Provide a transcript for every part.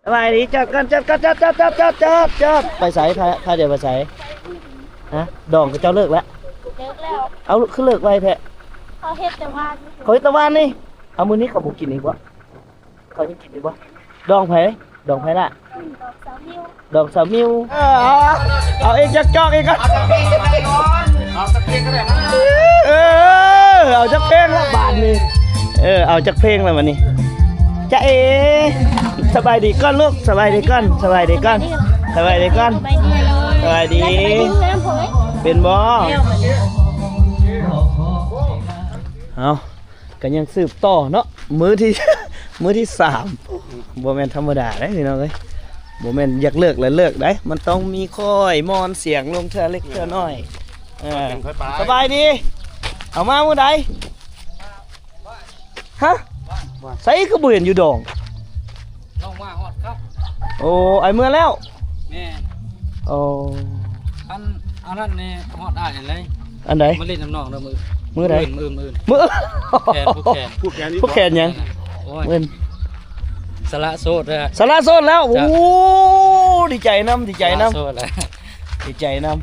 ສະບາຍດີ ຈອດກ່ອນ ຈອດກ່ອນ ຈອດ ຈອດ ໄປໃສ? ພາ ພາດຽວໄປໃສ? ຮະ? ດອງເຂົາເຈົ້າເລີກແລ້ວ? ເລີກແລ້ວ. ເອົາ ຄືເລີກໄວແທ້? ເຂົາເຮັດແຕ່ວານນີ້. ເຂົາເຮັດແຕ່ວານນີ້? ເອົາ ມື້ນີ້ເຂົາບໍ່ກິນອີກບໍ່? ເຂົາຍັງກິນຢູ່ບໍ່? ດອງໃຜ? ດອງໃຜລະ? ດອງສາວມິວ. ດອງສາວມິວ. ເອີ ເອົາ ເອົາອີກຈັກຈອກອີກກ່ອນ. ເອົາຈັກເພງກໍໄດ້ ເອີ ເອົາຈັກເພງລະບາດນີ້. ເອີ ເອົາຈັກເພງລະບາດນີ້. ຈາເອ ສະບາຍດີກ່ອນລູກ ສະບາຍດີກ່ອນ ສະບາຍດີກ່ອນ ສະບາຍດີກ່ອນ ສະບາຍດີ. ເປັນບໍ່? ເອົາ ກໍຍັງສືບຕໍ່ເນາະ ມື້ທີ່ ມື້ທີ່ສາມ. ບໍ່ແມ່ນທຳມະດາເດ້ພີ່ນ້ອງເອີຍ ບໍ່ແມ່ນຢາກເລີກແລ້ວເລີກໄດ໋ ມັນຕ້ອງມີຄ່ອຍມ່ອນສຽງລົງເທື່ອເລັກເທື່ອນ້ອຍ. ເອີ ສະບາຍດີ ເອົາມາມື້ໃດ? ຮະ? ໃສຄືບໍ່ເຫັນຢູ່ດອງ? ນ້ອງມາຮອດຄັບ. ໂອ້ ອ້າຍເມືອແລ້ວ? ແມ່ນ. ໂອ້ ອັນ ອັນນັ້ນນີ້ຮອດອ້າຍອັນໃດ? ອັນໃດ? ມາຫຼິ້ນນຳນ້ອງເດີມື້ ມື້ໃດ? ມື້ອື່ນ ມື້ອື່ນ ມື້ແຂນ ຜູກແຂນ ຜູກແຂນ ຜູກແຂນຫຍັງ? ໂອ້ຍ ມື້ອື່ນ ສະຫຼະໂສດແລ້ວ ສະຫຼະໂສດແລ້ວ. ໂອ້ ດີໃຈນຳ ດີໃຈນຳ ສະຫຼະໂສດແລ້ວ ດີໃຈນຳ.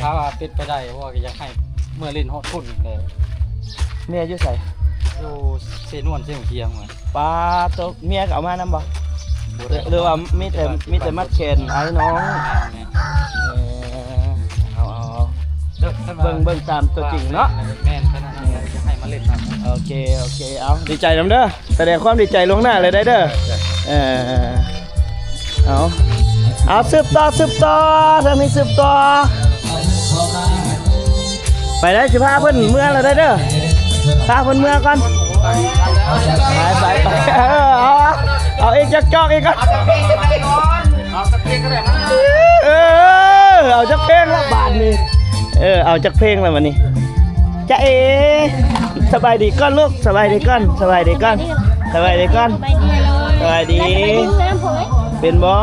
ຖ້າວ່າເປັນໄປໄດ້ ເພາະວ່າກໍຢາກໃຫ້ເມືອຫຼິ້ນຮອດພຸ້ນເລີຍ. ເມຍຢູ່ໃສ? ຢູ່ເຊນວນ ເຊຫົງທຽງ. ປາໂຕ ເມຍກໍເອົາມານຳບໍ່? ບໍ່ໄດ້ ຫຼືວ່າມີແຕ່ ມີແຕ່ມັດແຂນອ້າຍນ້ອງ? ແມ່ນໆ. ເອີ ເອົາ ເອົາ ເບິ່ງ ເບິ່ງຕາມຕົວຈິງເນາະ. ແມ່ນ ຂະໜາດນັ້ນແຫຼະ ຢາກໃຫ້ມາຫຼິ້ນນຳ. ໂອເຄ ໂອເຄ ເອົາ ດີໃຈນຳເດີ ສະແດງຄວາມດີໃຈລ່ວງໜ້າເລີຍໄດ໋ເດີ. ເອີ ເອົາ ເອົາ ສືບຕໍ່ ສືບຕໍ່ ທາງນີ້ສືບຕໍ່. ໄປໄດ້ ຊິພາເພິ່ນເມືອແລ້ວໄດ໋ເດີ ພາເພິ່ນເມືອກ່ອນ. ໄປ ໄປ ໄປ ເອີ ເອົາ ເອົາອີກຈັກຈອກອີກກ່ອນ. ເອີ ເອົາຈັກເພງລະບາດນີ້. ເອີ ເອົາຈັກເພງລະບາດນີ້. ຈາເອ ສະບາຍດີກ່ອນລູກ ສະບາຍດີກ່ອນ ສະບາຍດີກ່ອນ ສະບາຍດີກ່ອນ ສະບາຍດີ. ເປັນບໍ່?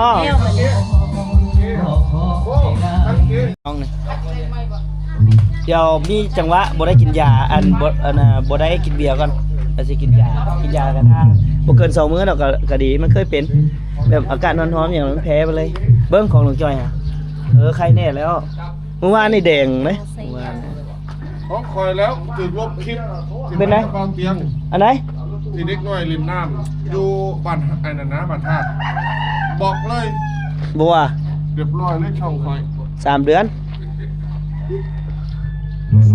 ດຽວມີຈັງຫວະບໍ່ໄດ້ກິນຢາ ອັນ ບໍ່ ອັນນ່າ ບໍ່ໄດ້ກິນເບຍກ່ອນ ແລ້ວຊິກິນຢາ ກິນຢາກັນ ບໍ່ເກີນສອງມື້ດອກ ກໍ ກໍດີ. ມັນເຄີຍເປັນແບບອາກາດຮ້ອນໆຫຍັງ ມັນແພ້ໄປເລີຍ. ເບິ່ງຂອງລຸງຈ້ອຍຫາ ເອີ ໄຄແນ່ແລ້ວ. ມື້ວານນີ້ແດງເດ້ ມື້ວານ. ຂອງຂ້ອຍແລ້ວ ຖືກລົບຄລິບ ເປັນໄດ? ເບົາຕຽງ ອັນໃດ? ທີ່ເດັກນ້ອຍຫຼິ້ນນ້ຳຢູ່ບ້ານ ອັນນັ້ນນະ ບ້ານທາດ ບອກເລີຍ ບໍ່ວ່າ ຮຽບຮ້ອຍເລີຍຊ່ອງຂ້ອຍ. ສາມເດືອນ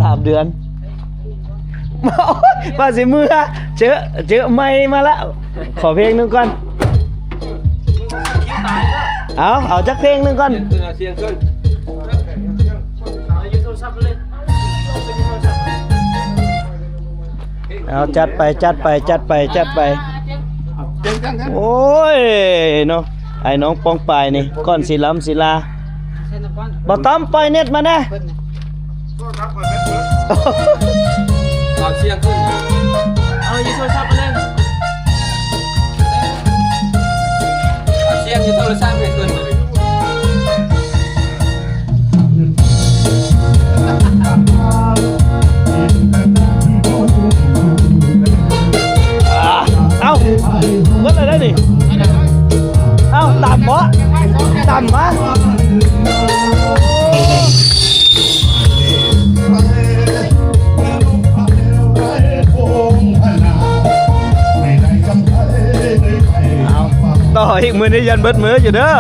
ສາມເດືອນ ວ່າຊິເມືອ ເຈີ ເຈີໄມມາລະ. ຂໍເພງໜຶ່ງກ່ອນ. ເອົາ ເອົາຈັກເພງໜຶ່ງກ່ອນ. ເອົາ ຈັດໄປ ຈັດໄປ ຈັດໄປ ຈັດໄປ. ໂອ້ຍເນາະ ອ້າຍນ້ອງປ້ອງປາຍນີ້ ກ່ອນຊິລຳຊິລາ. ບໍ່ຕ້ອມ ປ່ອຍເນັດມາແດ່. ເອົາສຽງຂຶ້ນ ເອົາຢູ່ໂທລະສັບມາເລີຍ ເອົາສຽງຢູ່ໂທລະສັບໃຫ້ຂຶ້ນ. ເອົ້າ ເບິດແລ້ວເດ້ນີ້. ເອົ້າ ຕຳບໍ່ ຕຳມາ. ເອົາ ຕໍ່ອີກ ມື້ນີ້ຢ້ານເບິດມື້ຢູ່ເດີ. ປ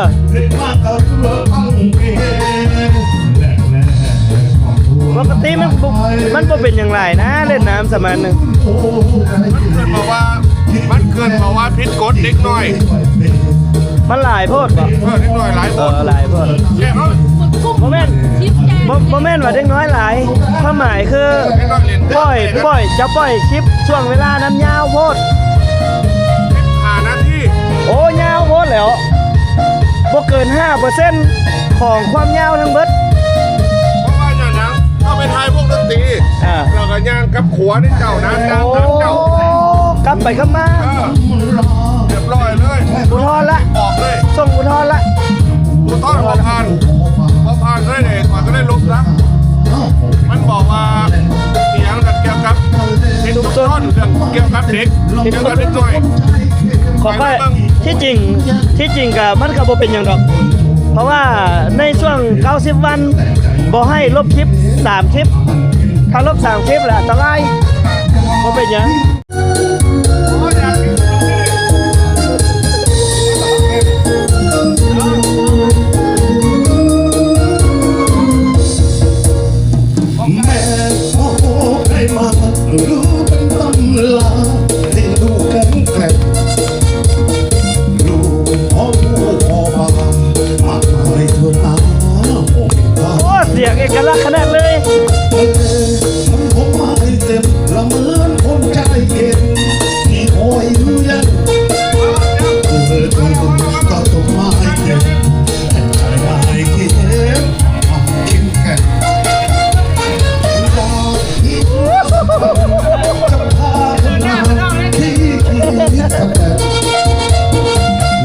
ົກກະຕິມັນບໍ່ ມັນບໍ່ເປັນຫຍັງຫຼາຍນະ ເຫຼັ້ນນ້ຳສະມານໜຶ່ງ. ມັນເກີດມາວ່າ ມັນເກີດມາວ່າຜິດກົດເດັກນ້ອຍ ມັນຫຼາຍໂພດບໍ່? ເອີ ເດັກນ້ອຍຫຼາຍໂພດ ເອີ ຫຼາຍໂພດ. ແຕ່ເຮົາ ບໍ່ແມ່ນ ບໍ່ ບໍ່ແມ່ນວ່າເດັກນ້ອຍຫຼາຍ ຄວາມໝາຍຄື ເດັກນ້ອຍເຫຼັ້ນ ປ່ອຍ ປ່ອຍ ຈະປ່ອຍຄລິບຊ່ວງເວລານັ້ນຍາວໂພດ ສິບຫ້ານາທີ. ໂອ້ ຍາວໂພດແລ້ວ ບໍ່ເກີນຫ້າເປີເຊັນຂອງຄວາມຍາວທັງເບິດ. ເພາະວ່າຫຍັງນະ ເຮົາໄປຖ່າຍວົງດົນຕີ ອ່າ ແລ້ວກໍຍ່າງກັບຂົວນີ້ເຈົ້ານະ ຕາມເຈົ້າ ໂອ້ ກັບໄປກັບມາ ເອີ ຮຽບຮ້ອຍເລີຍ. ອຸທອນລະ ອອກເລີຍ ສົ່ງອຸທອນລະ ອຸທອນບໍ່ຜ່ານ ບໍ່ຜ່ານເລີຍເດ້ ຂ້ອຍກໍເລີຍລົບຊະ. ມັນບອກວ່າອີຫຍັງກ່ຽວກັບ ເປັນທຸກຄົນ ເລື່ອງກ່ຽວກັບເດັກ ກ່ຽວກັບເດັກນ້ອຍ. ຂໍຂ້ອຍ ຂ້ອຍ ທີ່ຈິງ ທີ່ຈິງກະ ມັນກະບໍ່ເປັນຫຍັງດອກ ເພາະວ່າໃນຊ່ວງເກົ້າສິບວັນ ບໍ່ໃຫ້ລົບຄລິບສາມຄລິບ ຖ້າລົບສາມຄລິບລະອັນຕະລາຍ ບໍ່ເປັນຫຍັງ. ແມ່ນບໍ່ໄດ້ມາ ຫຼືເປັນຕຳລາ ໃຫ້ລູກແຂງແຂງ ລູກພໍ່ຜູ້ພໍ່ປ້າ ມາກມາຍທົ່ວໜ້າ ໂອ້ ສຽງເອກະລັກຂະໜາດເລີຍ. ມັນບໍ່ມາໃຫ້ເຕັມ ລະເມີນຄົນໃຈເຢັນ ທີ່ຄອຍຢູ່ຍັງ ເອີ ເອີ ກໍຕ້ອງມາໃຫ້ເຕັມ ໃຫ້ໃຈມາໃຫ້ເກັບ ເຂັ້ມແຂງ ຈະພາເພິ່ນມາທີ່ທີ່ສະແບດ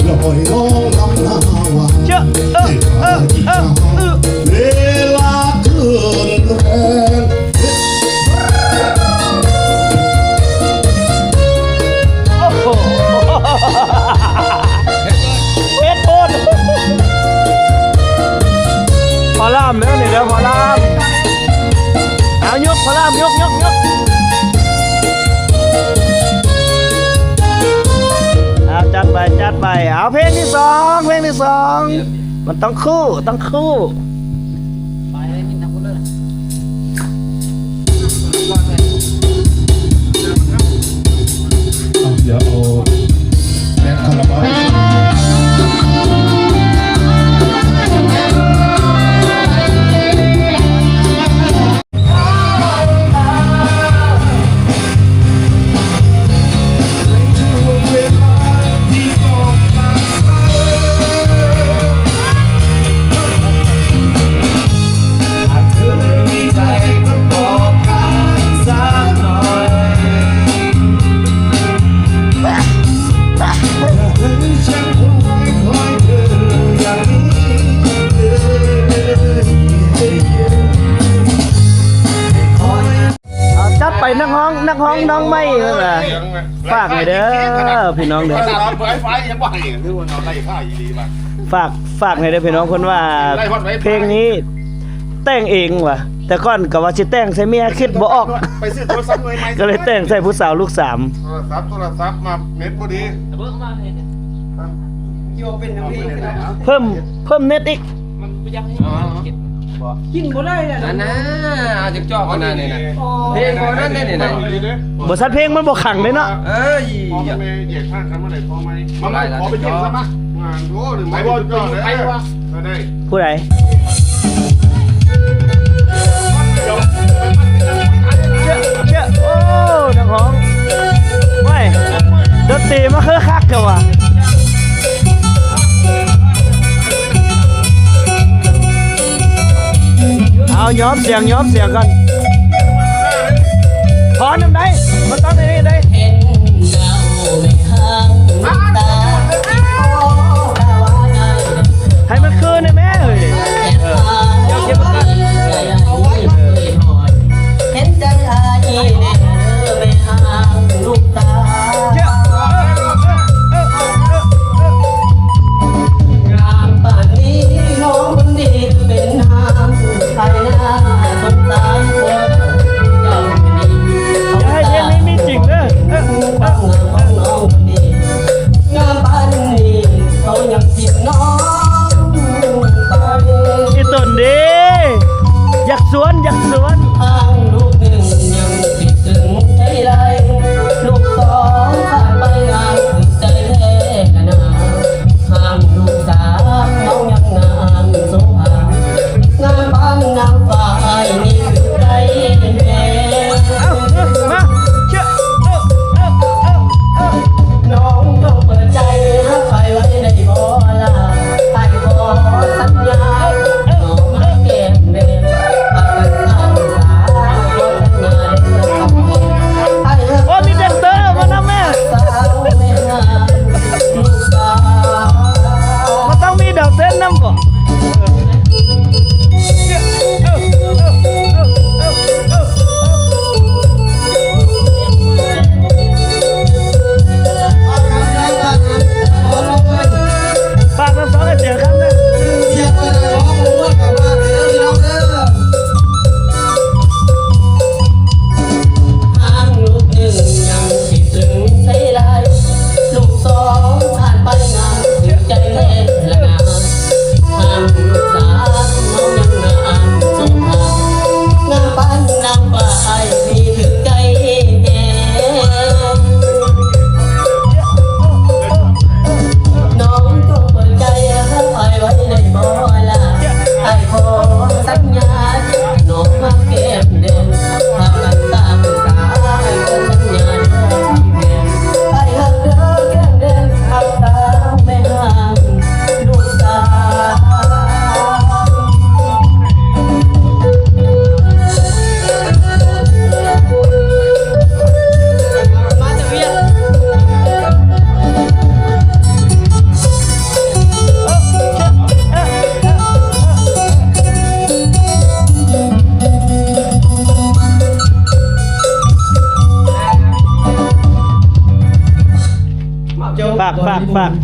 ລອຍລ້ອງລຳນາວາ ເຈົ້າ ເອີ ເອີ ເອີ ເວລາຄືນແລງ ໂອ້ໂຫ ເຮັດໂພດ ພໍ່ລາມເດີນີ້ເດີ ພໍ່ລາມ ເອົາ ຍົກ ພໍ່ລາມ ຍົກ ຍົກ ຍົກ ເອົາ ຈັດໄປ ຈັດໄປ ເອົາ ເພງທີສອງ ເພງທີສອງ ມັນຕ້ອງຄູ່ ຕ້ອງຄູ່. ເອົາ ດຽວເອົາແມັກຄາລາບາວ. ເອົາ ຈັດໄປ ນັກຮ້ອງ ນັກຮ້ອງນ້ອງໃໝ່ ເພິ່ນວ່າ ຝາກໃຫ້ເດີ ພີ່ນ້ອງເດີ ຝາກ ຝາກໃຫ້ເດີພີ່ນ້ອງ ເພິ່ນວ່າເພງນີ້ແຕ່ງເອງວ່າ ແຕ່ກ່ອນກໍວ່າຊິແຕ່ງໃສ່ເມຍ ຄິດບໍ່ອອກ ໄປຊື້ໂທລະສັບໜ່ວຍໃໝ່ ກໍເລີຍແຕ່ງໃສ່ຜູ້ສາວລູກສາມ ໂທລະສັບ ໂທລະສັບມາເນັດບໍ່ດີ ເພີ່ມ ເພີ່ມເນັດອີກ ມັນບໍ່ຢາກໃຫ້ກິນ ບໍ່ ກິນບໍ່ໄດ້ແລ້ວ ອັນນັ້ນ ເອົາຈັກຈອກ ອັນນັ້ນນີ້ນະ ອໍ ເພງບໍ່ນັ້ນເດ້ນີ້ນະ ບໍລິສັດເພງມັນບໍ່ຂັງເດ້ເນາະ ເອີຍ ພໍ່ແມ່ແຍກທາງກັນມາໄດ້ພໍ່ໃໝ່ ມາ ມາ ຂໍໄປກິນຊະມາ ງານ ໂອ້ ໄປບໍ່ ໄປຢູ່ໄທວະ ເອີ ໄດ້ ຜູ້ໃດ? ເຈົ້າ ເຈົ້າ ໂອ້ ນັກຮ້ອງ ໂອ້ຍ ດົນຕີມາຄືຄັກແທ້ວະ ເອົາ ຍອມສຽງ ຍອມສຽງກ່ອນ ພໍນຳໄດ້ ບໍ່ຕ້ອງໄດ້ ໄດ້ ໃຫ້ມັນຄືນແດ່ແມ່ເອີຍ ເອີ ເຈົ້າເກັບມາກ່ອນ ເອີ ເຫັນໃຈອ້າຍແດ່ເດີແມ່ຫ້າງລູກຕາ ເຈົ້າ ງາມປານນີ້ນ້ອງຄົນດີເປັນຫ້າງ ໃຜໜ້າສົງສານຄົນເຈົ້ານີ້ ຢ່າໃຫ້ເພງ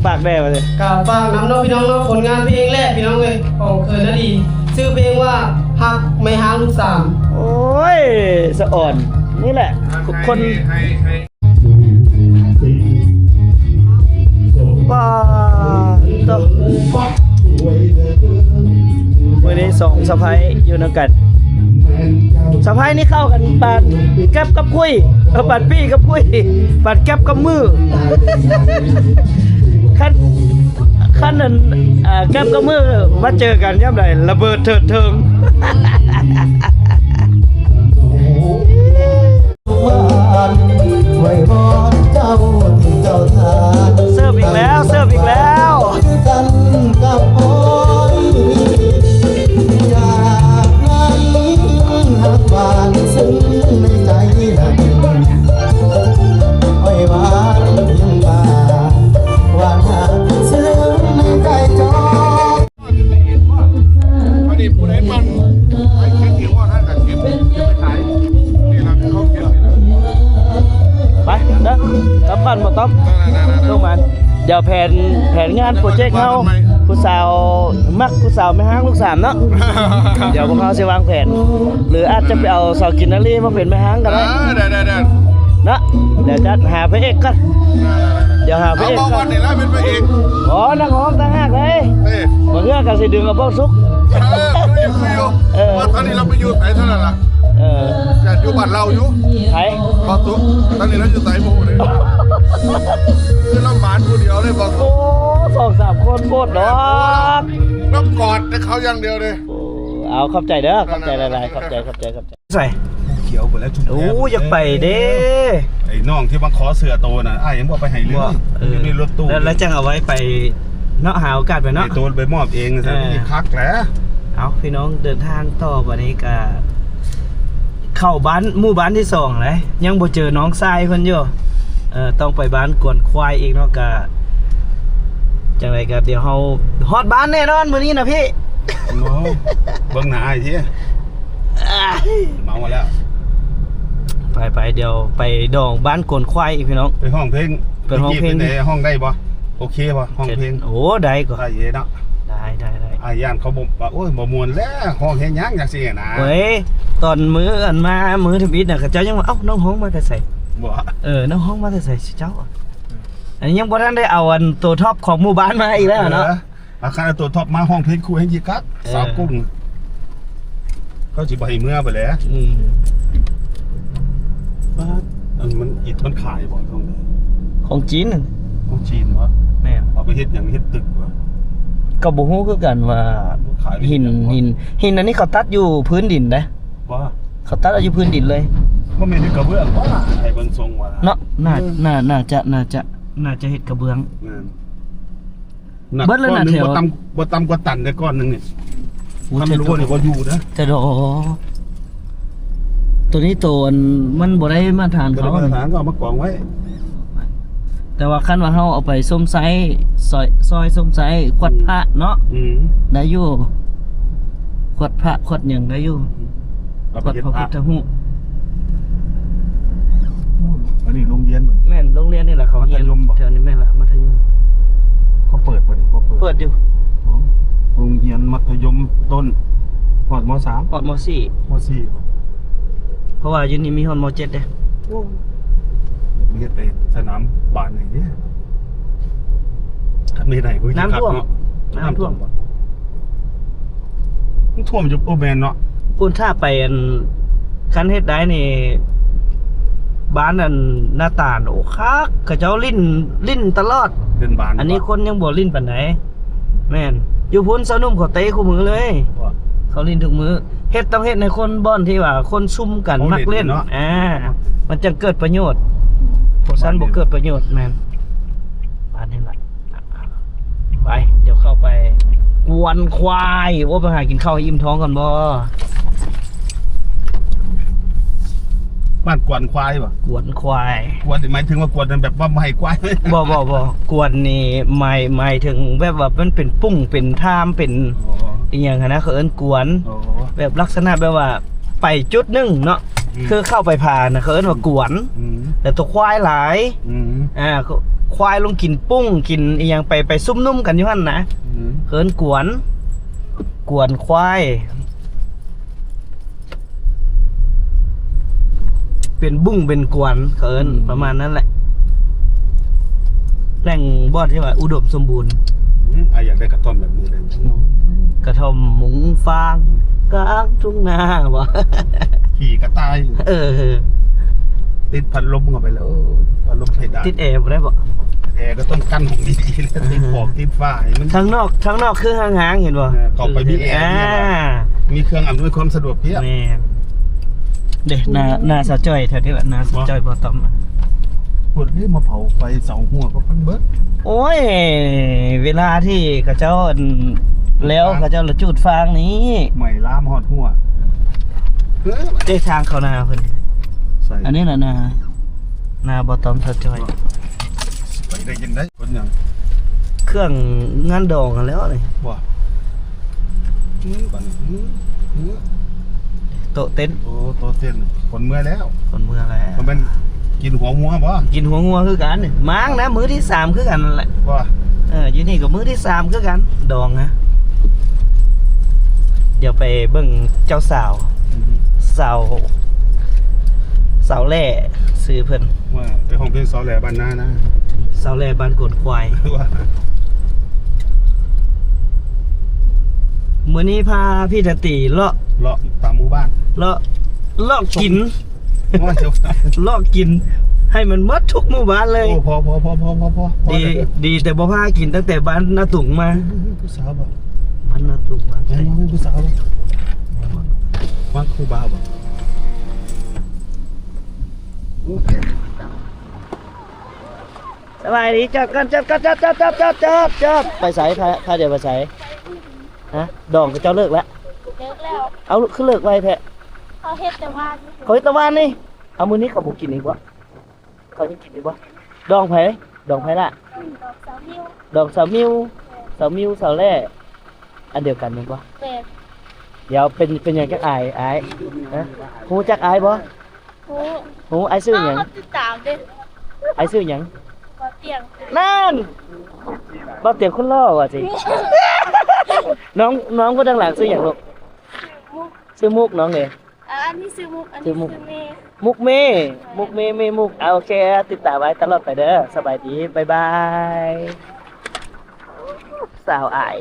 ຝາກແດ່ວ່າຊີ້ ກະຝາກນຳເນາະພີ່ນ້ອງເນາະ ຜົນງານເພງແລະພີ່ນ້ອງເອີຍ ຂອງເຂີນນະດີ ຊື່ເພງວ່າ ຮັກແມ່ຮ້າງລູກສາມ. ໂອ້ຍ ສະອອນ ນີ້ແຫຼະ ຄົນ ປາດໂທ້ ມື້ນີ້ສອງສະໃພ້ຢູ່ນຳກັນ. ສະໃພ້ນີ້ເຂົ້າກັນປານແກັບກັບຄຸຍ ເອີ ປານປີ້ກັບຄຸຍ ປານແກັບກັບມື. ຄັນ ຄັນນັ້ນ ອ່າ ແກັບກັບມືມາເຈີກັນຍາມໃດ ລະເບີດເທີດເທີງ. ເສີບອີກແລ້ວ ເສີບອີກແລ້ວ. ອັນນີ້ຜູ້ໃດມັກໃຫ້ເກັບເຫວອັນນັ້ນກະເກັບ ເກັບໄປຂາຍ. ນີ້ລະຄືເຂົາເກັບນີ້ລະ. ໄປເດີ ກັບບ້ານບໍ່ຕ້ອມ. ໄດ້ໆໆໆ ໂຊກໝານ. ດຽວແຜນ ແຜນງານໂປຣເຈັກເຮົາ ຜູ້ສາວມັກຜູ້ສາວແມ່ຮ້າງລູກສາມເນາະ. ດຽວພວກເຮົາຊິວາງແຜນ ຫຼືອາດຈະໄປເອົາສາວກິນນາລີມາເປັນແມ່ຮ້າງກໍໄດ້. ເອີ ໄດ້ໆໆ ເນາະ. ດຽວຈັດຫາພະເອກກ່ອນ. ໄດ້ໆໆ ດຽວຫາພະເອກກ່ອນ. ເອົາ ເອົາວັນນີ້ລະເປັນພະເອກ. ອໍ ນັກຮ້ອງຕ່າງຫາກເດ້. ເອີ ບາງເທື່ອກໍຊິດຶງເອົາເບົາສຸກ. ເອີ ຄືຢູ່ ຄືຢູ່. ເອີ ວ່າຕອນນີ້ລາວໄປຢູ່ໃສເທົ່ານັ້ນລະ. ເອີ ຢາກຢູ່ບ້ານລາວຢູ່. ໃຜ? ເບົາສຸກ. ຕອນນີ້ລາວຢູ່ໃສບໍ່ຮູ້ເດ້. ຄືລຳບາກຜູ້ດຽວເລີຍເບົາສຸກ. ໂອ້ ສອງສາມຄົນໂພດດອກ. ລາວກອດແຕ່ເຂົາຢ່າງດຽວເດ້. ໂອ້ ເອົາ ຂອບໃຈເດີ ຂອບໃຈຫຼາຍໆ ຂອບໃຈ ຂອບໃຈ ຂອບໃຈ. ໃສ? ພູຂຽວພຸ້ນແຫຼະ ຊຸມແພ. ໂອ້ ຢາກໄປເດ້. ໄອ້ນ້ອງທີ່ມາຂໍເສື້ອໂຕນັ້ນ ອ້າຍຍັງບໍ່ໄປໃຫ້ເລີຍ. ເອີ ຢູ່ໃນລົດຕູ້. ແລ້ວ ແລ້ວຈັ່ງເອົາໄວ້ໄປເນາະ ຫາໂອກາດໄປເນາະ. ໄອ້ໂຕໄປມອບເອງ ເອີ ຊິຄັກແຫຼະ. ເອົາ ພີ່ນ້ອງ ເດີນທາງຕໍ່ ບັດນີ້ກະເຂົ້າບ້ານ ໝູ່ບ້ານທີສອງແຫຼະ ຍັງບໍ່ເຈີນ້ອງຊາຍເພິ່ນຢູ່. ເອີ ຕ້ອງໄປບ້ານກວນຄວາຍອີກເນາະ. ກະຈັ່ງໃດກະດຽວເຮົາຮອດບ້ານແນ່ນອນມື້ນີ້ນະພີ່. ໂອ້ ເບິ່ງໜ້າອ້າຍຕິ. ເມົາແລ້ວ. ໄປໆ ດຽວໄປດອງບ້ານກວນຄວາຍອີກພີ່ນ້ອງ. ໄປຮ້ອງເພງ ໄປຮ້ອງເພງ. ເມື່ອກີ້ເປັນໃດ ຮ້ອງໄດ້ບໍ່? ໂອເຄບໍ່? ຮ້ອງເພງ. ໂອ້ ໄດ້ກໍ ໄດ້ເນາະ. ໄດ້ໆໆ. ອ້າຍຢ້ານເຂົາບໍ່ວ່າ ໂອ້ຍ ບໍ່ມ່ວນແລ້ວ ຮ້ອງເຮັດຫຍັງ ຈັ່ງຊີ້ນະ. ເວີຍ ຕອນມື້ອັນມາ ມື້ທຳອິດນະ ເຂົາເຈົ້າຍັງວ່າ ເອົ້າ ນ້ອງຮ້ອງມາແຕ່ໃສ? ບໍ່. ເອີ ນ້ອງຮ້ອງມາແຕ່ໃສເຈົ້າ? ອັນນີ້ຍັງບໍ່ທັນໄດ້ເອົາອັນໂຕທັອບຂອງໝູ່ບ້ານມາອີກແລ້ວເນາະ. ເອີ ອາ ຄັນເອົາໂຕທັອບມາຮ້ອງເພງຄູ່ແຮ່ງຈິກຄັກ. ເອີ ສາວກຸ້ງ. ເຂົາຊິບໍ່ໃຫ້ເມືອໄປແຫຼະ. ອືມ. ປາດ ອັນມັນອິດມັນຂາຍບໍ່? ຂອງຈີນ. ຂອງຈີນວະ? ແມ່ນ. ເອົາໄປເຮັດຫຍັງ? ເຮັດຕຶກວະ? ກໍບໍ່ຮູ້ຄືກັນວ່າ ຂາຍເປັນ ຫີນ ຫຍັງວະ? ຫີນ ຫີນອັນນີ້ເຂົາຕັດຢູ່ພື້ນດິນເດ້. ບໍ່? ເຂົາຕັດເອົາຢູ່ພື້ນດິນເລີຍ. ບໍ່ແມ່ນເຮັດກະເບື້ອງບໍ່? ໃຫ້ເບິ່ງຊົງວ່າ ເນາະ. ໜ້າ ເອີ ໜ້າ ໜ້າຈະ ໜ້າຈະ ໜ້າຈະເຮັດກະເບື້ອງ. ແມ່ນ. ໜັກ ເບິດແລ້ວນະ ກ້ອນໜຶ່ງ ແຖວ ບໍ່ຕ່ຳ ບໍ່ຕ່ຳກວ່າຕັນເດ້ ກ້ອນໜຶ່ງນີ້. ໂອ້ ຄັນລົວນີ້ບໍ່ຢູ່ເດ້. ແຕ່ດອກ ໂຕນີ້ໂຕອັນມັນບໍ່ໄດ້ມາດຕະຖານເຂົາ ບໍ່ໄດ້ມາດຕະຖານ ກໍເອົາມາກອງໄວ້. ແຕ່ວ່າຄັນວ່າເຮົາເອົາໄປຊົມໃຊ້ ຊ່ອຍ ຊ່ອຍຊົມໃຊ້ຂວດພະເນາະ. ອືມ ໄດ້ຢູ່ ຂວດພະຂວດຫຍັງໄດ້ຢູ່. ອືມ ຂວດພະພຸດທະຮູບ. ອັນນີ້ໂຮງຮຽນບໍ່? ແມ່ນ ໂຮງຮຽນນີ້ແຫຼະ ເຂົາຮຽນ ມັດທະຍົມບໍ່? ແຖວນີ້ແມ່ນລະ ມັດທະຍົມ. ເຂົາເປີດບໍ່ນີ້? ບໍ່ເປີດ. ເປີດຢູ່. ໂອ້ ໂຮງຮຽນມັດທະຍົມຕົ້ນ ຮອດ ມໍສາມ ຮອດ ມໍສີ່ ມໍສີ່ບໍ່? ເພາະວ່າຢູ່ນີ້ມີຮອດ ມໍເຈັດເດ້. ໂອ້ ຢາກເຮັດໄປສະໜາມບານໃຫ້ເດ້. ຄັນມີໄດ້ ຄືຊິຄັກເນາະ. ນ້ຳຖ້ວມ ນ້ຳຖ້ວມບໍ່? ມັນຖ້ວມຢູ່. ໂອ້ ແມ່ນເນາະ. ພຸ້ນຖ້າໄປອັນ ຄັນເຮັດໄດ້ນີ້ ບ້ານອັນ ນາຕານ ໂອ້ ຄັກ ເຂົາເຈົ້າຫຼິ້ນ ຫຼິ້ນຕະຫຼອດ. ເປັນບ້ານ ອັນນີ້ຄົນຍັງບໍ່ຫຼິ້ນປານໃດ. ແມ່ນ ຢູ່ພຸ້ນຊາວໜຸ່ມເຂົາເຕະຄູ່ມື້ເລີຍ. ເຂົາຫຼິ້ນທຸກມື້. ເຮັດ ຕ້ອງເຮັດໃນຄົນ ບ່ອນທີ່ວ່າຄົນຊຸມກັນ ເຂົາຫຼິ້ນ ມັກຫຼິ້ນເນາະ. ອ່າ ມັນຈັ່ງເກີດປະໂຫຍດ. ບໍ່ຊັ້ນບໍ່ເກີດປະໂຫຍດ. ແມ່ນ ບ້ານນີ້ລະ. ໄປ ດຽວເຂົ້າໄປກວນຄວາຍ. ໂອ້ ໄປຫາກິນເຂົ້າໃຫ້ອີ່ມທ້ອງກ່ອນບໍ່? ບ້ານກວນຄວາຍບໍ່? ກວນຄວາຍ ກວນນີ້ໝາຍເຖິງວ່າກວນແບບວ່າບໍ່ໃຫ້ຄວາຍ? ບໍ່ ບໍ່ ບໍ່ ກວນນີ້ໝາຍ ໝາຍເຖິງແບບວ່າມັນເປັນປຸ້ງ ເປັນທາມ ເປັນ ອໍ ອີ່ຫຍັງຫັ້ນນະ ເຂົາເອີ້ນກວນ. ອໍ ແບບລັກສະນະແບບວ່າໄປຈຸດໜຶ່ງເນາະ. ອືມ ຄືເຂົ້າໄປຜ່ານນະ ເຂົາເອີ້ນວ່າກວນ. ອືມ ແລ້ວຕົວຄວາຍຫຼາຍ. ອືມ ອ່າ ຄ- ຄວາຍລົງກິນປຸ້ງ ກິນອີ່ຫຍັງ ໄປ ໄປຊຸມນຸມກັນຢູ່ຫັ້ນນະ. ອືມ ເອີ້ນກວນ ກວນຄວາຍ ເປັນບຸ້ງເປັນກວນ ເຂົາເອີ້ນ ອືມ ປະມານນັ້ນແຫຼະ. ແຫຼ່ງບ່ອນທີ່ວ່າອຸດົມສົມບູນ. ອືມ ອ້າຍຢາກໄດ້ກະທ່ອມແບບນີ້ເດ້. ກະທ່ອມມຸງຟາງ ອືມ ກາງທົ່ງນາບໍ? ຂີ່ກະຕ່າຍ. ເອີ ຕິດພັດລົມເຂົ້າໄປແລ້ວ ເອີ ພັດລົມເພດານ. ຕິດແອບໍ່ໄດ້ບໍ? ແອກະຕ້ອງກັ້ນຫ້ອງດີໆ ຕິດຂອບຕິດຝາໃຫ້ມັນ ທາງນອກ ທາງນອກຄືຫ້າງໆ ເຫັນບໍ່? ເອີ ເຂົ້າໄປມີແອ ອ່າ ມີເຄື່ອງອຳນວຍຄວາມສະດວກພຽບ. ແມ່ນ. ເດ້ ໜ້າ ໜ້າສາວຈ້ອຍແຖວນີ້ແຫຼະ ໜ້າສາວຈ້ອຍບໍ່ຕ້ອມ. ພຸ້ນເດ້ ມາເຜົາໄຟເສົາຮົ້ວກໍເພິ່ນເບິດ. ໂອ້ຍ ເວລາທີ່ເຂົາເຈົ້າ ອັນ ແລ້ວເຂົາເຈົ້າລະຈູດຟາງນີ້ ໄໝ້ລາມຮອດຮົ້ວ. ເອີ ເດ້ ທາງເຂົ້ານາເພິ່ນ. ໃສ່ ອັນນີ້ລະນາ ນາບໍ່ຕ້ອມສາວຈ້ອຍ. ໄປໄດ້ຈັ່ງໃດ? ເປັນຫຍັງ? ເຄື່ອງງານດອງຫັ້ນແຫຼ້ວນີ້. ບໍ່ ອືມ ບັດນີ້ ອືມ ອືມ ໂຕະເຕັນ. ໂອ້ ໂຕະເຕັນ ຄົນເມືອແລ້ວ ຄົນເມືອແລ້ວ. ບໍ່ແມ່ນກິນຫົວງົວບໍ? ກິນຫົວງົວຄືກັນ ມາງນະ ມື້ທີສາມຄືກັນນັ້ນແຫຼະ. ບໍ່ ເອີ ຢູ່ນີ້ກໍມື້ທີສາມຄືກັນ ດອງນະ. ດຽວໄປເບິ່ງເຈົ້າສາວ ອືມ ສາວ ສາວແຫຼ້ ຊື່ເພິ່ນ. ວ່າໄປຮ້ອງເພງສາວແຫຼ້ບ້ານນານະ ສາວແຫຼ້ບ້ານກວນຄວາຍ. ວ່າ ມື້ນີ້ພາພີ່ຕາຕີເລາະ ເລາະຕາມໝູ່ບ້ານ ເລາະ ເລາະກິນ ໂອ້ຍ ເລາະກິນໃຫ້ມັນໝົດທຸກໝູ່ບ້ານເລີຍ. ໂອ້ ພໍ ພໍ ພໍ ພໍ ພໍ ພໍ ພໍ ດີ ດີແຕ່ບໍ່ພາກິນຕັ້ງແຕ່ບ້ານນາຕຸງມາ. ຜູ້ສາວບໍ? ບ້ານນາຕຸງ ບ້ານ ແມ່ນບໍ່? ແມ່ນຜູ້ສາວບໍ? ບ້ານຄູບາບໍ? ສະບາຍດີ ຈອດກ່ອນ ຈອດກ່ອນ ຈອດ ຈອດ ຈອດ ໄປໃສ? ພາ ພາດຽວໄປໃສ? ຮະ? ດອງເຂົາເຈົ້າເລີກແລ້ວ? ເລີກແລ້ວ. ເອົາ ຄືເລີກໄວແທ້? ເຂົາເຮັດແຕ່ວານ. ເຂົາເຮັດແຕ່ວານນີ້? ເອົາ ມື້ນີ້ເຂົາບໍ່ກິນອີກບໍ? ເຂົາຍັງກິນຢູ່ບໍ? ດອງໃຜ? ດອງໃຜລະ? ດອງສາວມິວ. ດອງສາວມິວ ສາວມິວ ສາວແຫຼ້ ອັນດຽວກັນແມ່ນບໍ່? ແມ່ນ. ດຽວເປັນ ເປັນຫຍັງຈັກອາຍ ອາຍ? ຮະ? ຮູ້ຈັກອາຍບໍ່? ຮູ້. ຮູ້. ອາຍຊື່ຫຍັງ? ຕິດຕາມເດ້. ອາຍຊື່ຫຍັງ? ບໍ່ຕຽງ. ນັ້ນ ບໍ່ຕຽງຄົນຫຼໍ່ວ່າຊິ. ນ້ອງ ນ້ອງຜູ້ທາງຫຼັງຊື່ຫຍັງລູກ? ຊື່ມຸກ. ຊື່ມຸກ. ນ້ອງເດ? ອ່າ ອັນນີ້ຊື່ມຸກ ອັນນີ້ຊື່ເມ. ມຸກເມ. ມຸກເມ ເມມຸກ. ອ່າ ໂອເຄ ຕິດຕາມອ້າຍຕະຫຼອດໄປເດີ. ສະບາຍດີ ບາຍບາຍ. ສາວອາຍ